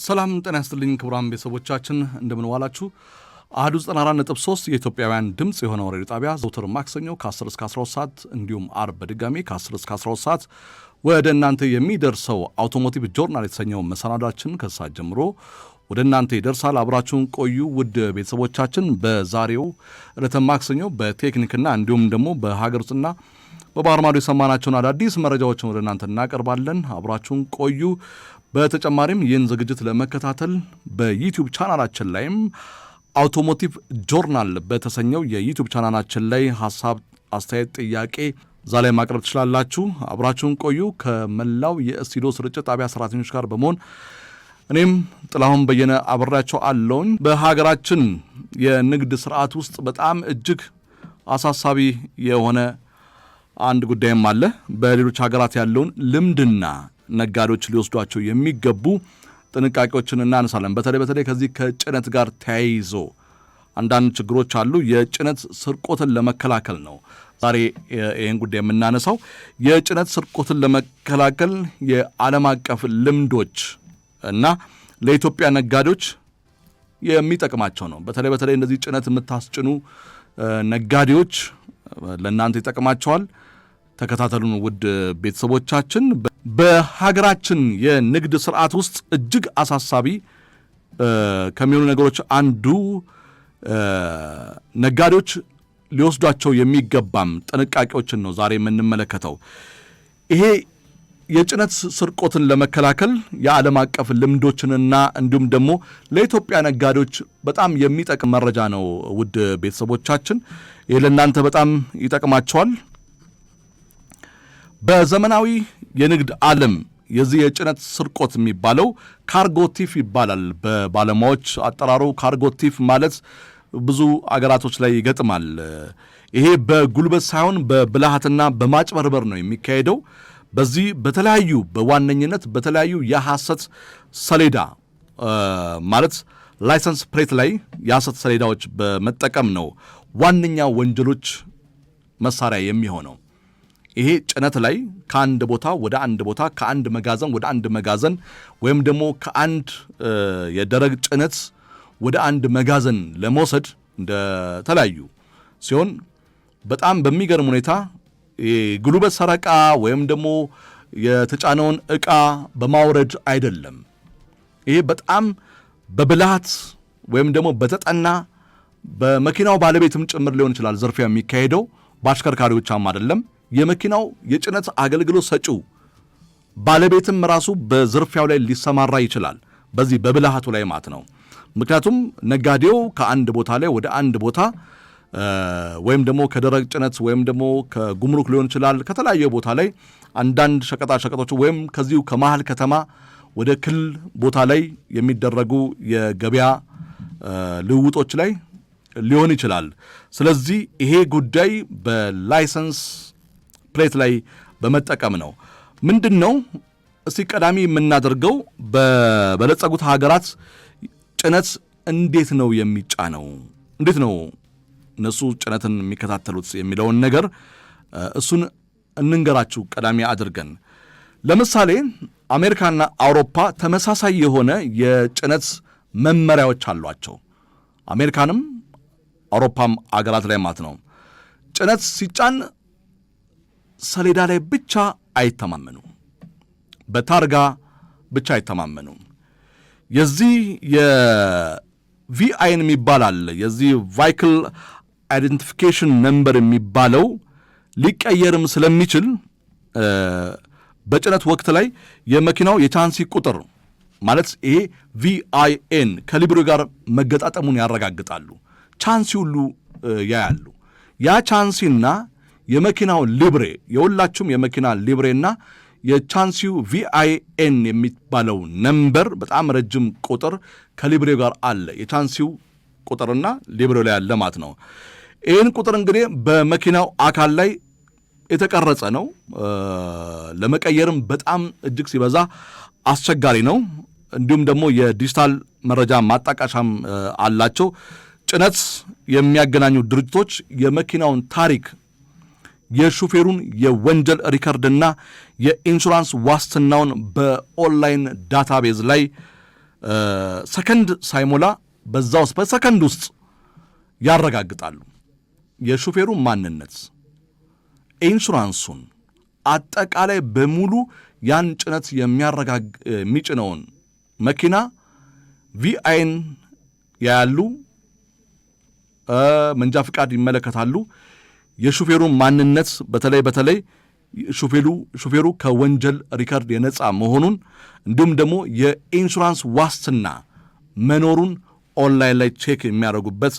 ሰላም ጤና ይስጥልኝ ክቡራን ቤተሰቦቻችን፣ እንደምን ዋላችሁ። አህዱ 94.3 የኢትዮጵያውያን ድምፅ የሆነው ሬዲዮ ጣቢያ ዘውትር ማክሰኞ ከ10 እስከ 12 ሰዓት እንዲሁም አርብ በድጋሚ ከ10 እስከ 12 ሰዓት ወደ እናንተ የሚደርሰው Automotive Journal የተሰኘው መሰናዷችን ከሰዓት ጀምሮ ወደ እናንተ ይደርሳል። አብራችሁን ቆዩ ውድ ቤተሰቦቻችን። በዛሬው ዕለተ ማክሰኞ በቴክኒክና እንዲሁም ደግሞ በሀገር ውስጥና በባህር ማዶ የሰማናቸውን አዳዲስ መረጃዎችን ወደ እናንተ እናቀርባለን። አብራችሁን ቆዩ። በተጨማሪም ይህን ዝግጅት ለመከታተል በ YouTube ቻናላችን ላይም Automotive Journal በተሰኘው የ YouTube ቻናላችን ላይ ሀሳብ፣ አስተያየት፣ ጥያቄ እዛ ላይ ማቅረብ ትችላላችሁ። አብራችሁን ቆዩ። ከመላው የስቱዲዮ ስርጭት ጣቢያ ሰራተኞች ጋር በመሆን እኔም ጥላሁን በየነ አብሬያቸው አለውኝ። በሀገራችን የንግድ ስርዓት ውስጥ በጣም እጅግ አሳሳቢ የሆነ አንድ ጉዳይም አለ። በሌሎች ሀገራት ያለውን ልምድና ነጋዴዎች ሊወስዷቸው የሚገቡ ጥንቃቄዎችን እናነሳለን። በተለይ በተለይ ከዚህ ከጭነት ጋር ተያይዞ አንዳንድ ችግሮች አሉ። የጭነት ስርቆትን ለመከላከል ነው ዛሬ ይህን ጉዳይ የምናነሳው። የጭነት ስርቆትን ለመከላከል የዓለም አቀፍ ልምዶች እና ለኢትዮጵያ ነጋዴዎች የሚጠቅማቸው ነው። በተለይ በተለይ እንደዚህ ጭነት የምታስጭኑ ነጋዴዎች ለእናንተ ይጠቅማቸዋል። ተከታተሉን ውድ ቤተሰቦቻችን። በሀገራችን የንግድ ስርዓት ውስጥ እጅግ አሳሳቢ ከሚሆኑ ነገሮች አንዱ ነጋዴዎች ሊወስዷቸው የሚገባም ጥንቃቄዎችን ነው ዛሬ የምንመለከተው። ይሄ የጭነት ስርቆትን ለመከላከል የዓለም አቀፍ ልምዶችንና እንዲሁም ደግሞ ለኢትዮጵያ ነጋዴዎች በጣም የሚጠቅም መረጃ ነው። ውድ ቤተሰቦቻችን፣ ይህ ለእናንተ በጣም ይጠቅማቸዋል። በዘመናዊ የንግድ ዓለም የዚህ የጭነት ስርቆት የሚባለው cargo theft ይባላል። በባለሙያዎች አጠራሩ cargo theft ማለት ብዙ አገራቶች ላይ ይገጥማል። ይሄ በጉልበት ሳይሆን በብልሃትና በማጭበርበር ነው የሚካሄደው። በዚህ በተለያዩ በዋነኝነት በተለያዩ የሐሰት ሰሌዳ፣ ማለት license plate ላይ የሐሰት ሰሌዳዎች በመጠቀም ነው ዋነኛ ወንጀሎች መሳሪያ የሚሆነው። ይሄ ጭነት ላይ ከአንድ ቦታ ወደ አንድ ቦታ፣ ከአንድ መጋዘን ወደ አንድ መጋዘን ወይም ደግሞ ከአንድ የደረቅ ጭነት ወደ አንድ መጋዘን ለመውሰድ እንደ ተለያዩ ሲሆን በጣም በሚገርም ሁኔታ ጉልበት ሰረቃ ወይም ደግሞ የተጫነውን ዕቃ በማውረድ አይደለም። ይሄ በጣም በብልሃት ወይም ደግሞ በተጠና በመኪናው ባለቤትም ጭምር ሊሆን ይችላል ዝርፊያ የሚካሄደው፣ በአሽከርካሪዎቻም አይደለም። የመኪናው የጭነት አገልግሎት ሰጪው ባለቤትም ራሱ በዝርፊያው ላይ ሊሰማራ ይችላል። በዚህ በብልሃቱ ላይ ማለት ነው። ምክንያቱም ነጋዴው ከአንድ ቦታ ላይ ወደ አንድ ቦታ ወይም ደግሞ ከደረቅ ጭነት ወይም ደግሞ ከጉምሩክ ሊሆን ይችላል፣ ከተለያየ ቦታ ላይ አንዳንድ ሸቀጣ ሸቀጦች ወይም ከዚሁ ከመሀል ከተማ ወደ ክልል ቦታ ላይ የሚደረጉ የገበያ ልውውጦች ላይ ሊሆን ይችላል። ስለዚህ ይሄ ጉዳይ በ license plate ላይ በመጠቀም ነው። ምንድን ነው እስቲ ቀዳሚ የምናደርገው፣ በበለጸጉት ሀገራት ጭነት እንዴት ነው የሚጫነው፣ እንዴት ነው እነሱ ጭነትን የሚከታተሉት የሚለውን ነገር እሱን እንንገራችሁ ቀዳሚ አድርገን። ለምሳሌ አሜሪካና አውሮፓ ተመሳሳይ የሆነ የጭነት መመሪያዎች አሏቸው። አሜሪካንም አውሮፓም አገራት ላይ ማለት ነው። ጭነት ሲጫን ሰሌዳ ላይ ብቻ አይተማመኑም። በታርጋ ብቻ አይተማመኑም። የዚህ የ VIN የሚባል አለ። የዚህ vehicle identification number የሚባለው ሊቀየርም ስለሚችል በጭነት ወቅት ላይ የመኪናው የቻንሲ ቁጥር፣ ማለት ይሄ VIN፣ ከሊብሬ ጋር መገጣጠሙን ያረጋግጣሉ። ቻንሲ ሁሉ ያያሉ። ያ ቻንሲና የመኪናው ሊብሬ፣ የሁላችሁም የመኪና ሊብሬና የቻንሲው VIN የሚባለው number፣ በጣም ረጅም ቁጥር ከሊብሬው ጋር አለ። የቻንሲው ቁጥርና ሊብሬው ላይ ያለ ማለት ነው። ይህን ቁጥር እንግዲህ በመኪናው አካል ላይ የተቀረጸ ነው። ለመቀየርም በጣም እጅግ ሲበዛ አስቸጋሪ ነው። እንዲሁም ደግሞ የዲጂታል መረጃ ማጣቀሻም አላቸው። ጭነት የሚያገናኙ ድርጅቶች የመኪናውን ታሪክ፣ የሹፌሩን የወንጀል ሪከርድና የኢንሹራንስ ዋስትናውን በ online database ላይ ሰከንድ ሳይሞላ በዛ ውስጥ በሰከንድ ውስጥ ያረጋግጣሉ። የሹፌሩ ማንነት፣ ኢንሹራንሱን፣ አጠቃላይ በሙሉ ያን ጭነት የሚጭነውን መኪና VIN ያያሉ፣ መንጃ ፍቃድ ይመለከታሉ። የሹፌሩን ማንነት፣ በተለይ በተለይ ሹፌሩ ከወንጀል record የነፃ መሆኑን እንዲሁም ደግሞ የኢንሹራንስ ዋስትና መኖሩን ኦንላይን ላይ check የሚያደርጉበት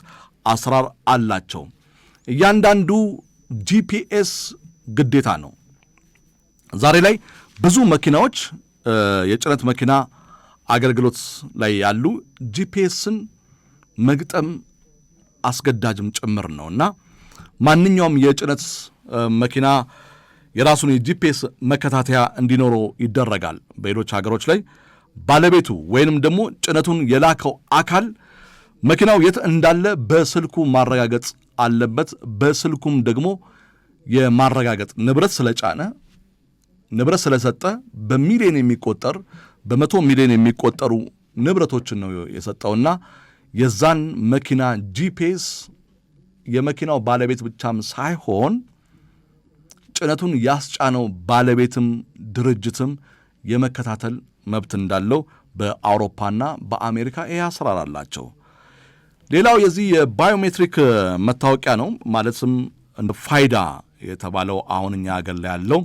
አሰራር አላቸው። እያንዳንዱ GPS ግዴታ ነው። ዛሬ ላይ ብዙ መኪናዎች፣ የጭነት መኪና አገልግሎት ላይ ያሉ፣ GPS ን መግጠም አስገዳጅም ጭምር ነው እና ማንኛውም የጭነት መኪና የራሱን የ GPS መከታተያ እንዲኖረው ይደረጋል። በሌሎች ሀገሮች ላይ ባለቤቱ ወይንም ደግሞ ጭነቱን የላከው አካል መኪናው የት እንዳለ በስልኩ ማረጋገጥ አለበት። በስልኩም ደግሞ የማረጋገጥ ንብረት ስለጫነ፣ ንብረት ስለሰጠ፣ በሚሊዮን የሚቆጠር፣ በ100 ሚሊዮን የሚቆጠሩ ንብረቶችን ነው የሰጠውና የዛን መኪና GPS የመኪናው ባለቤት ብቻም ሳይሆን ጭነቱን ያስጫነው ባለቤትም ድርጅትም የመከታተል መብት እንዳለው በአውሮፓና በአሜሪካ ይህ አሰራር አላቸው። ሌላው የዚህ የ biometric መታወቂያ ነው። ማለትም እንደ ፋይዳ የተባለው አሁን እኛ ሀገር ላይ ያለው፣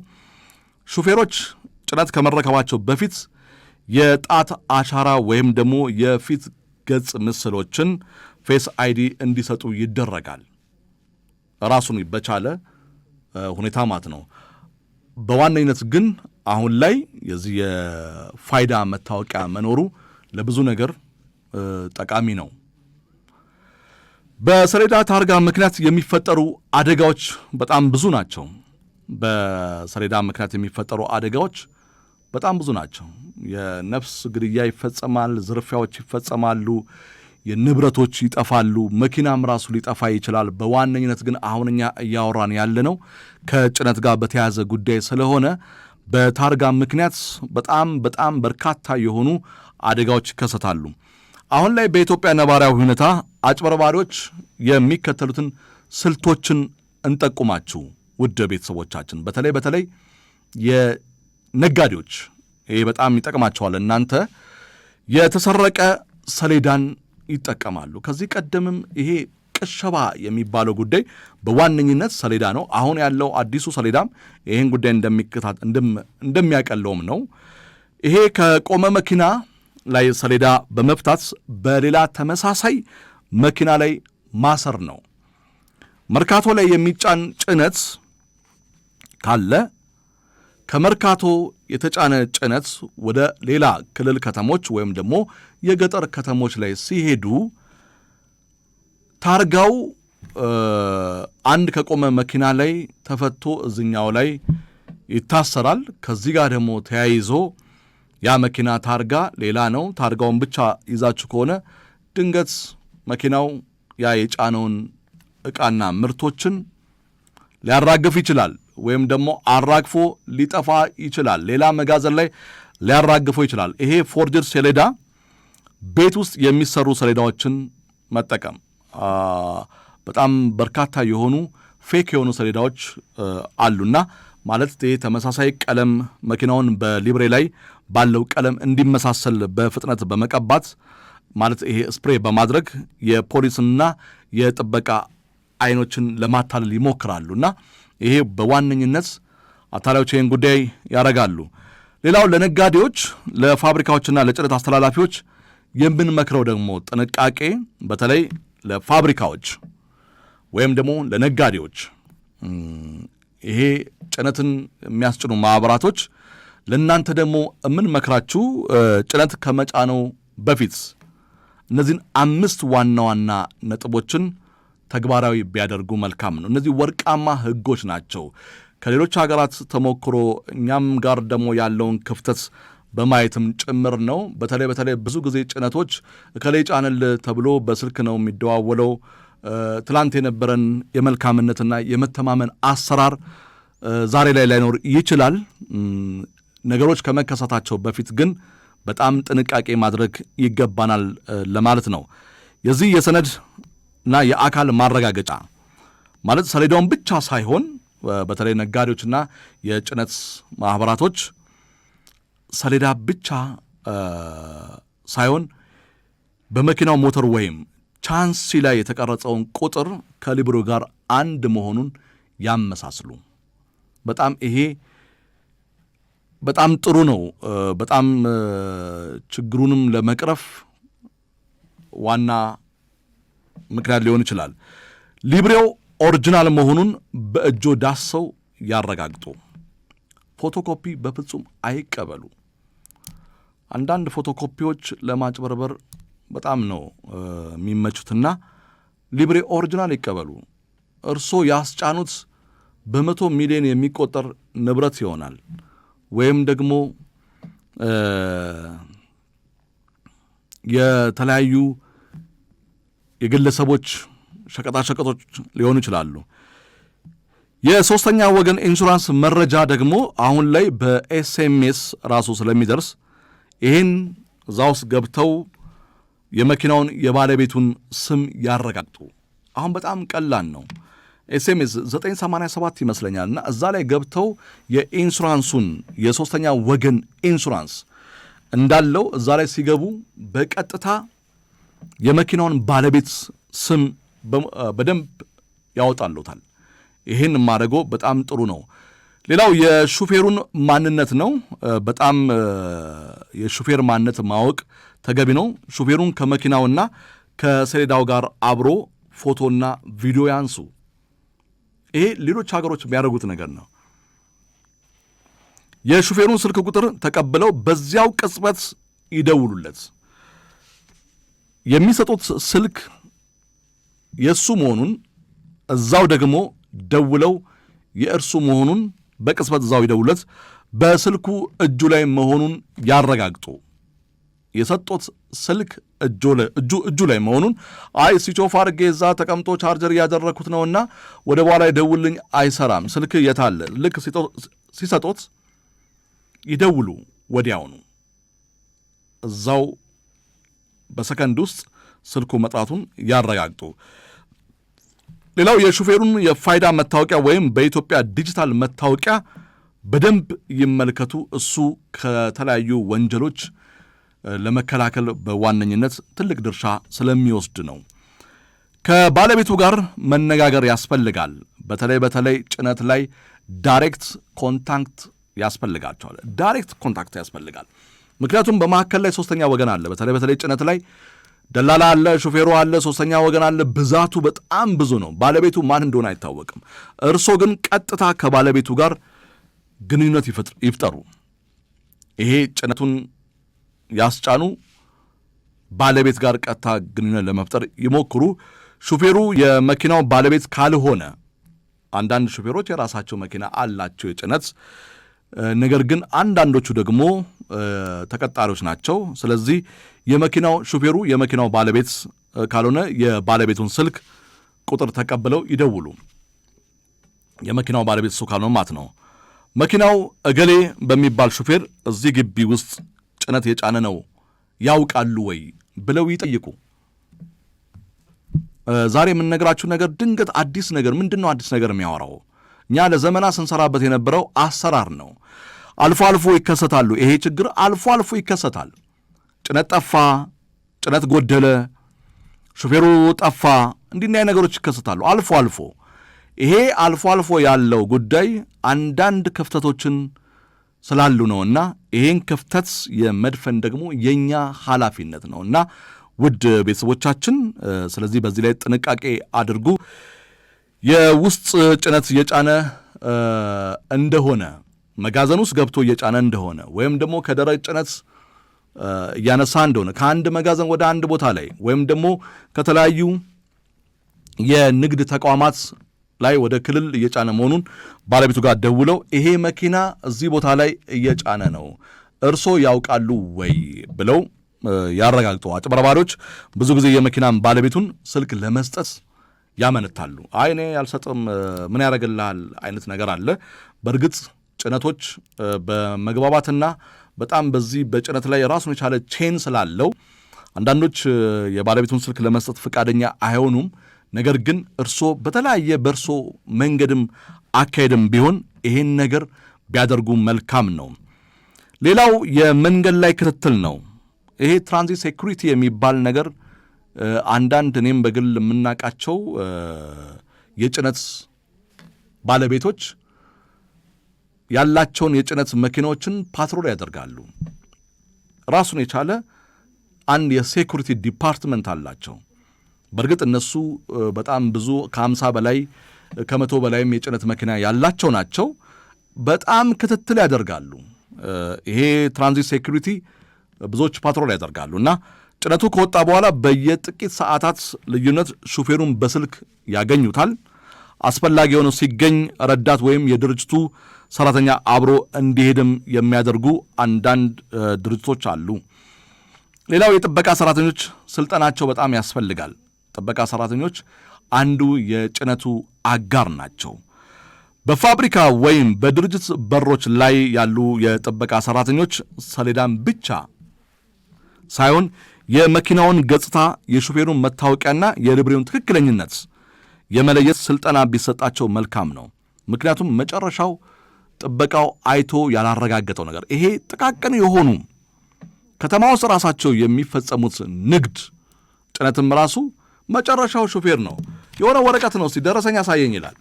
ሹፌሮች ጭነት ከመረከባቸው በፊት የጣት አሻራ ወይም ደግሞ የፊት ገጽ ምስሎችን face ID እንዲሰጡ ይደረጋል። ራሱን በቻለ ሁኔታ ማለት ነው። በዋነኝነት ግን አሁን ላይ የዚህ የፋይዳ መታወቂያ መኖሩ ለብዙ ነገር ጠቃሚ ነው። በሰሌዳ ታርጋ ምክንያት የሚፈጠሩ አደጋዎች በጣም ብዙ ናቸው። በሰሌዳ ምክንያት የሚፈጠሩ አደጋዎች በጣም ብዙ ናቸው። የነፍስ ግድያ ይፈጸማል፣ ዝርፊያዎች ይፈጸማሉ፣ የንብረቶች ይጠፋሉ፣ መኪናም ራሱ ሊጠፋ ይችላል። በዋነኝነት ግን አሁን እኛ እያወራን ያለነው ከጭነት ጋር በተያያዘ ጉዳይ ስለሆነ በታርጋ ምክንያት በጣም በጣም በርካታ የሆኑ አደጋዎች ይከሰታሉ። አሁን ላይ በኢትዮጵያ ነባራዊ ሁኔታ አጭበርባሪዎች የሚከተሉትን ስልቶችን እንጠቁማችሁ ውድ ቤተሰቦቻችን፣ በተለይ በተለይ የነጋዴዎች ይህ በጣም ይጠቅማቸዋል። እናንተ የተሰረቀ ሰሌዳን ይጠቀማሉ። ከዚህ ቀደምም ይሄ ቅሸባ የሚባለው ጉዳይ በዋነኝነት ሰሌዳ ነው። አሁን ያለው አዲሱ ሰሌዳም ይህን ጉዳይ እንደሚያቀለውም ነው። ይሄ ከቆመ መኪና ላይ ሰሌዳ በመፍታት በሌላ ተመሳሳይ መኪና ላይ ማሰር ነው። መርካቶ ላይ የሚጫን ጭነት ካለ ከመርካቶ የተጫነ ጭነት ወደ ሌላ ክልል ከተሞች ወይም ደግሞ የገጠር ከተሞች ላይ ሲሄዱ ታርጋው አንድ ከቆመ መኪና ላይ ተፈቶ እዚኛው ላይ ይታሰራል። ከዚህ ጋር ደግሞ ተያይዞ ያ መኪና ታርጋ ሌላ ነው። ታርጋውን ብቻ ይዛችሁ ከሆነ ድንገት መኪናው ያ የጫነውን ዕቃና ምርቶችን ሊያራግፍ ይችላል፣ ወይም ደግሞ አራግፎ ሊጠፋ ይችላል። ሌላ መጋዘን ላይ ሊያራግፈው ይችላል። ይሄ forged ሰሌዳ፣ ቤት ውስጥ የሚሰሩ ሰሌዳዎችን መጠቀም፣ በጣም በርካታ የሆኑ fake የሆኑ ሰሌዳዎች አሉና ማለት ይሄ ተመሳሳይ ቀለም መኪናውን በሊብሬ ላይ ባለው ቀለም እንዲመሳሰል በፍጥነት በመቀባት፣ ማለት ይሄ spray በማድረግ የፖሊስና የጥበቃ አይኖችን ለማታለል ይሞክራሉ እና ይሄ በዋነኝነት አታላዮች ይህን ጉዳይ ያደርጋሉ። ሌላው ለነጋዴዎች፣ ለፋብሪካዎችና ለጭነት አስተላላፊዎች የምንመክረው ደግሞ ጥንቃቄ፣ በተለይ ለፋብሪካዎች ወይም ደግሞ ለነጋዴዎች፣ ይሄ ጭነትን የሚያስጭኑ ማህበራቶች፣ ለእናንተ ደግሞ የምንመክራችሁ ጭነት ከመጫኑ በፊት እነዚህን አምስት ዋና ዋና ነጥቦችን ተግባራዊ ቢያደርጉ መልካም ነው። እነዚህ ወርቃማ ሕጎች ናቸው። ከሌሎች ሀገራት ተሞክሮ እኛም ጋር ደግሞ ያለውን ክፍተት በማየትም ጭምር ነው። በተለይ በተለይ ብዙ ጊዜ ጭነቶች እከሌ ጫንል ተብሎ በስልክ ነው የሚደዋወለው። ትላንት የነበረን የመልካምነትና የመተማመን አሰራር ዛሬ ላይ ላይኖር ይችላል። ነገሮች ከመከሰታቸው በፊት ግን በጣም ጥንቃቄ ማድረግ ይገባናል ለማለት ነው። የዚህ የሰነድ እና የአካል ማረጋገጫ ማለት ሰሌዳውን ብቻ ሳይሆን በተለይ ነጋዴዎችና የጭነት ማህበራቶች ሰሌዳ ብቻ ሳይሆን በመኪናው ሞተር ወይም ቻንሲ ላይ የተቀረጸውን ቁጥር ከሊብሮ ጋር አንድ መሆኑን ያመሳስሉ። በጣም ይሄ በጣም ጥሩ ነው። በጣም ችግሩንም ለመቅረፍ ዋና ምክንያት ሊሆን ይችላል። ሊብሬው original መሆኑን በእጆ ዳሰው ያረጋግጡ። ፎቶኮፒ በፍጹም አይቀበሉ። አንዳንድ ፎቶኮፒዎች ለማጭበርበር በጣም ነው የሚመቹትና ሊብሬ original ይቀበሉ። እርሶ ያስጫኑት በ100 ሚሊዮን የሚቆጠር ንብረት ይሆናል ወይም ደግሞ የተለያዩ የግለሰቦች ሸቀጣሸቀጦች ሊሆኑ ይችላሉ። የሶስተኛ ወገን ኢንሹራንስ መረጃ ደግሞ አሁን ላይ በ SMS ራሱ ስለሚደርስ ይህን እዛ ውስጥ ገብተው የመኪናውን የባለቤቱን ስም ያረጋግጡ። አሁን በጣም ቀላል ነው። SMS 987 ይመስለኛል እና እዛ ላይ ገብተው የኢንሹራንሱን የሶስተኛ ወገን ኢንሹራንስ እንዳለው እዛ ላይ ሲገቡ በቀጥታ የመኪናውን ባለቤት ስም በደንብ ያወጣሉታል። ይህን ማድረጎ በጣም ጥሩ ነው። ሌላው የሹፌሩን ማንነት ነው። በጣም የሹፌር ማንነት ማወቅ ተገቢ ነው። ሹፌሩን ከመኪናውና ከሰሌዳው ጋር አብሮ ፎቶና ቪዲዮ ያንሱ። ይሄ ሌሎች ሀገሮች የሚያደርጉት ነገር ነው። የሹፌሩን ስልክ ቁጥር ተቀብለው በዚያው ቅጽበት ይደውሉለት። የሚሰጡት ስልክ የእሱ መሆኑን እዛው ደግሞ ደውለው የእርሱ መሆኑን በቅጽበት እዛው ይደውሉለት። በስልኩ እጁ ላይ መሆኑን ያረጋግጡ። የሰጡት ስልክ እጁ ላይ መሆኑን፣ አይ switch off አድርጌ እዛ ተቀምጦ ቻርጀር እያደረግኩት ነውና ወደ በኋላ ይደውልኝ፣ አይሰራም። ስልክ የታለ? ልክ ሲሰጡት ይደውሉ ወዲያውኑ። እዛው በሰከንድ ውስጥ ስልኩ መጥራቱን ያረጋግጡ። ሌላው የሹፌሩን የፋይዳ መታወቂያ ወይም በኢትዮጵያ ዲጂታል መታወቂያ በደንብ ይመልከቱ። እሱ ከተለያዩ ወንጀሎች ለመከላከል በዋነኝነት ትልቅ ድርሻ ስለሚወስድ ነው። ከባለቤቱ ጋር መነጋገር ያስፈልጋል። በተለይ በተለይ ጭነት ላይ direct contact ያስፈልጋቸዋል። Direct contact ያስፈልጋል። ምክንያቱም በመካከል ላይ ሶስተኛ ወገን አለ። በተለይ በተለይ ጭነት ላይ ደላላ አለ፣ ሾፌሩ አለ፣ ሶስተኛ ወገን አለ። ብዛቱ በጣም ብዙ ነው። ባለቤቱ ማን እንደሆነ አይታወቅም። እርሶ ግን ቀጥታ ከባለቤቱ ጋር ግንኙነት ይፍጠሩ። ይሄ ጭነቱን ያስጫኑ ባለቤት ጋር ቀጥታ ግንኙነት ለመፍጠር ይሞክሩ። ሹፌሩ የመኪናው ባለቤት ካልሆነ፣ አንዳንድ ሹፌሮች የራሳቸው መኪና አላቸው የጭነት፣ ነገር ግን አንዳንዶቹ ደግሞ ተቀጣሪዎች ናቸው። ስለዚህ የመኪናው ሹፌሩ የመኪናው ባለቤት ካልሆነ የባለቤቱን ስልክ ቁጥር ተቀብለው ይደውሉ። የመኪናው ባለቤት እሱ ካልሆነ ማለት ነው። መኪናው እገሌ በሚባል ሹፌር እዚህ ግቢ ውስጥ ጭነት የጫነ ነው፣ ያውቃሉ ወይ ብለው ይጠይቁ። ዛሬ የምንነግራችሁ ነገር ድንገት አዲስ ነገር ምንድን ነው? አዲስ ነገር የሚያወራው እኛ ለዘመናት ስንሰራበት የነበረው አሰራር ነው። አልፎ አልፎ ይከሰታሉ። ይሄ ችግር አልፎ አልፎ ይከሰታል። ጭነት ጠፋ፣ ጭነት ጎደለ፣ ሾፌሩ ጠፋ፣ እንዲህ እንዲህ ነገሮች ይከሰታሉ አልፎ አልፎ። ይሄ አልፎ አልፎ ያለው ጉዳይ አንዳንድ ክፍተቶችን ስላሉ ነውና ይሄን ክፍተት የመድፈን ደግሞ የኛ ኃላፊነት ነውና ውድ ቤተሰቦቻችን፣ ስለዚህ በዚህ ላይ ጥንቃቄ አድርጉ። የውስጥ ጭነት እየጫነ እንደሆነ፣ መጋዘን ውስጥ ገብቶ እየጫነ እንደሆነ ወይም ደግሞ ከደረቅ ጭነት እያነሳ እንደሆነ ከአንድ መጋዘን ወደ አንድ ቦታ ላይ ወይም ደግሞ ከተለያዩ የንግድ ተቋማት ላይ ወደ ክልል እየጫነ መሆኑን ባለቤቱ ጋር ደውለው ይሄ መኪና እዚህ ቦታ ላይ እየጫነ ነው፣ እርሶ ያውቃሉ ወይ ብለው ያረጋግጡ። አጭበርባሪዎች ብዙ ጊዜ የመኪናን ባለቤቱን ስልክ ለመስጠት ያመነታሉ። አይ እኔ አልሰጥም፣ ምን ያደርግልሃል አይነት ነገር አለ። በእርግጥ ጭነቶች በመግባባትና በጣም በዚህ በጭነት ላይ ራሱን የቻለ chain ስላለው አንዳንዶች የባለቤቱን ስልክ ለመስጠት ፈቃደኛ አይሆኑም። ነገር ግን እርሶ በተለያየ በእርሶ መንገድም አካሄድም ቢሆን ይሄን ነገር ቢያደርጉ መልካም ነው። ሌላው የመንገድ ላይ ክትትል ነው። ይሄ transit security የሚባል ነገር አንዳንድ እኔም በግል የምናውቃቸው የጭነት ባለቤቶች ያላቸውን የጭነት መኪናዎችን patrol ያደርጋሉ። ራሱን የቻለ አንድ የ security department አላቸው። በእርግጥ እነሱ በጣም ብዙ ከ50 በላይ ከ100 በላይም የጭነት መኪና ያላቸው ናቸው። በጣም ክትትል ያደርጋሉ። ይሄ transit security ብዙዎች patrol ያደርጋሉ እና ጭነቱ ከወጣ በኋላ በየጥቂት ሰዓታት ልዩነት ሹፌሩን በስልክ ያገኙታል። አስፈላጊ ሆኖ ሲገኝ ረዳት ወይም የድርጅቱ ሰራተኛ አብሮ እንዲሄድም የሚያደርጉ አንዳንድ ድርጅቶች አሉ። ሌላው የጥበቃ ሰራተኞች ስልጠናቸው በጣም ያስፈልጋል። ጥበቃ ሰራተኞች አንዱ የጭነቱ አጋር ናቸው። በፋብሪካ ወይም በድርጅት በሮች ላይ ያሉ የጥበቃ ሰራተኞች ሰሌዳን ብቻ ሳይሆን የመኪናውን ገጽታ፣ የሹፌሩን መታወቂያና የሊብሬውን ትክክለኝነት የመለየት ስልጠና ቢሰጣቸው መልካም ነው። ምክንያቱም መጨረሻው ጥበቃው አይቶ ያላረጋገጠው ነገር ይሄ ጥቃቅን የሆኑ ከተማ ውስጥ ራሳቸው የሚፈጸሙት ንግድ ጭነትም ራሱ መጨረሻው ሹፌር ነው። የሆነ ወረቀት ነው፣ እስቲ ደረሰኝ አሳየኝ ይላል።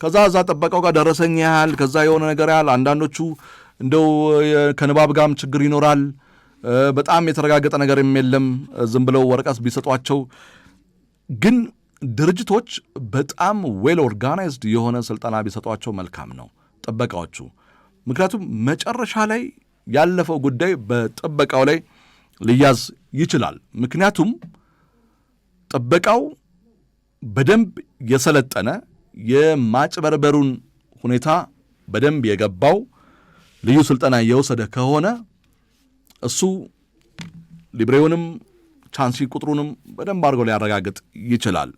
ከዛ እዛ ጥበቃው ጋር ደረሰኝ ያህል ከዛ የሆነ ነገር ያህል አንዳንዶቹ እንደው ከንባብ ጋርም ችግር ይኖራል። በጣም የተረጋገጠ ነገርም የለም። ዝም ብለው ወረቀት ቢሰጧቸው ግን ድርጅቶች በጣም well organized የሆነ ስልጠና ቢሰጧቸው መልካም ነው ጥበቃዎቹ። ምክንያቱም መጨረሻ ላይ ያለፈው ጉዳይ በጥበቃው ላይ ሊያዝ ይችላል። ምክንያቱም ጥበቃው በደንብ የሰለጠነ የማጭበርበሩን ሁኔታ በደንብ የገባው ልዩ ስልጠና የወሰደ ከሆነ እሱ ሊብሬውንም ቻንሲ ቁጥሩንም በደንብ አድርጎ ሊያረጋግጥ ይችላል።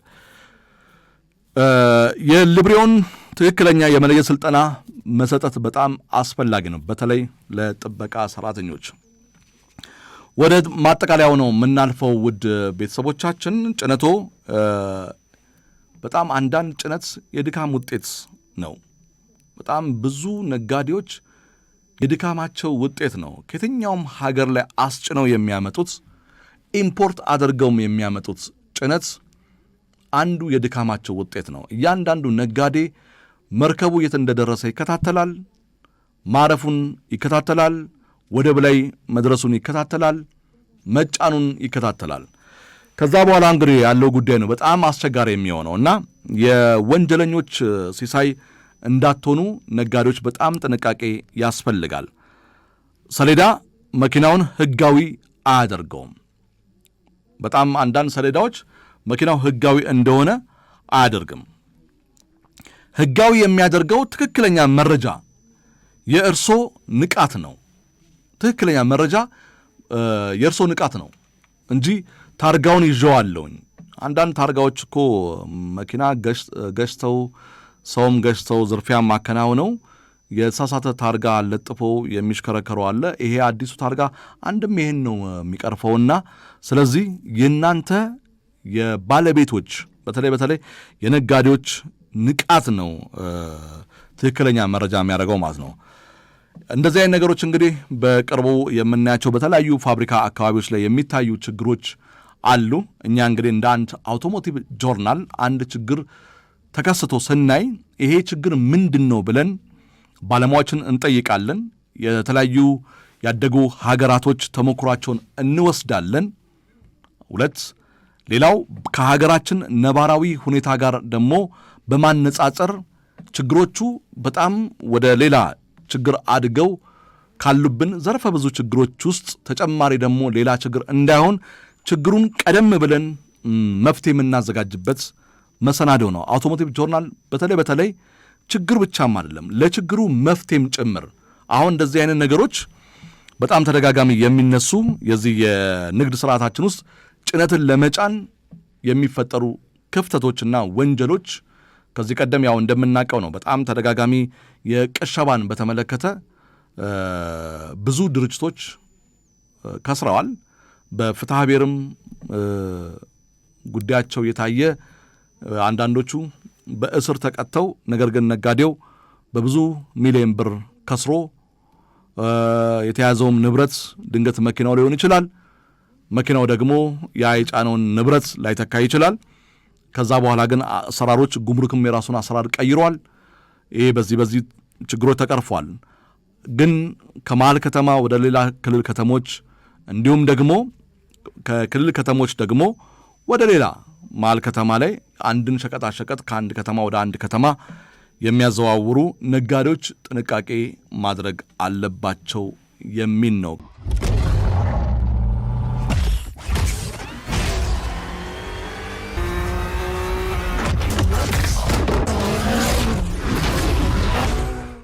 የሊብሬውን ትክክለኛ የመለየት ስልጠና መሰጠት በጣም አስፈላጊ ነው፣ በተለይ ለጥበቃ ሰራተኞች። ወደ ማጠቃለያው ነው የምናልፈው። ውድ ቤተሰቦቻችን ጭነቶ በጣም አንዳንድ ጭነት የድካም ውጤት ነው። በጣም ብዙ ነጋዴዎች የድካማቸው ውጤት ነው። ከየትኛውም ሀገር ላይ አስጭነው የሚያመጡት import አድርገውም የሚያመጡት ጭነት አንዱ የድካማቸው ውጤት ነው። እያንዳንዱ ነጋዴ መርከቡ የት እንደደረሰ ይከታተላል። ማረፉን ይከታተላል። ወደብ ላይ መድረሱን ይከታተላል። መጫኑን ይከታተላል። ከዛ በኋላ እንግዲህ ያለው ጉዳይ ነው በጣም አስቸጋሪ የሚሆነው እና የወንጀለኞች ሲሳይ እንዳትሆኑ ነጋዴዎች በጣም ጥንቃቄ ያስፈልጋል። ሰሌዳ መኪናውን ሕጋዊ አያደርገውም። በጣም አንዳንድ ሰሌዳዎች መኪናው ሕጋዊ እንደሆነ አያደርግም። ሕጋዊ የሚያደርገው ትክክለኛ መረጃ የእርሶ ንቃት ነው። ትክክለኛ መረጃ የእርሶ ንቃት ነው እንጂ ታርጋውን ይዤዋለሁኝ። አንዳንድ ታርጋዎች እኮ መኪና ገጭተው ሰውም ገጭተው ዝርፊያ ማከናውነው የተሳሳተ ታርጋ ለጥፎ የሚሽከረከሩ አለ። ይሄ አዲሱ ታርጋ አንድም ይሄን ነው የሚቀርፈውና ስለዚህ የእናንተ የባለቤቶች በተለይ በተለይ የነጋዴዎች ንቃት ነው ትክክለኛ መረጃ የሚያደርገው ማለት ነው። እንደዚህ አይነት ነገሮች እንግዲህ በቅርቡ የምናያቸው በተለያዩ ፋብሪካ አካባቢዎች ላይ የሚታዩ ችግሮች አሉ። እኛ እንግዲህ እንደ አንድ Automotive Journal አንድ ችግር ተከስቶ ስናይ ይሄ ችግር ምንድን ነው ብለን ባለሙያዎችን እንጠይቃለን። የተለያዩ ያደጉ ሀገራቶች ተሞክሯቸውን እንወስዳለን። ሁለት ሌላው ከሀገራችን ነባራዊ ሁኔታ ጋር ደግሞ በማነጻጸር ችግሮቹ በጣም ወደ ሌላ ችግር አድገው ካሉብን ዘርፈ ብዙ ችግሮች ውስጥ ተጨማሪ ደግሞ ሌላ ችግር እንዳይሆን ችግሩን ቀደም ብለን መፍትሄ የምናዘጋጅበት መሰናዶ ነው። Automotive Journal በተለይ በተለይ ችግር ብቻም አይደለም ለችግሩ መፍትሄም ጭምር። አሁን እንደዚህ አይነት ነገሮች በጣም ተደጋጋሚ የሚነሱ የዚህ የንግድ ስርዓታችን ውስጥ ጭነትን ለመጫን የሚፈጠሩ ክፍተቶችና ወንጀሎች ከዚህ ቀደም ያው እንደምናውቀው ነው። በጣም ተደጋጋሚ የቅሸባን በተመለከተ ብዙ ድርጅቶች ከስረዋል። በፍትሐ ብሔርም ጉዳያቸው የታየ አንዳንዶቹ በእስር ተቀጥተው፣ ነገር ግን ነጋዴው በብዙ ሚሊዮን ብር ከስሮ የተያዘውም ንብረት ድንገት መኪናው ሊሆን ይችላል። መኪናው ደግሞ ያ የጫነውን ንብረት ላይተካ ይችላል። ከዛ በኋላ ግን አሰራሮች ጉምሩክም የራሱን አሰራር ቀይሯል። ይሄ በዚህ በዚህ ችግሮች ተቀርፏል። ግን ከመሀል ከተማ ወደ ሌላ ክልል ከተሞች እንዲሁም ደግሞ ከክልል ከተሞች ደግሞ ወደ ሌላ መሀል ከተማ ላይ አንድን ሸቀጣሸቀጥ ከአንድ ከተማ ወደ አንድ ከተማ የሚያዘዋውሩ ነጋዴዎች ጥንቃቄ ማድረግ አለባቸው የሚል ነው።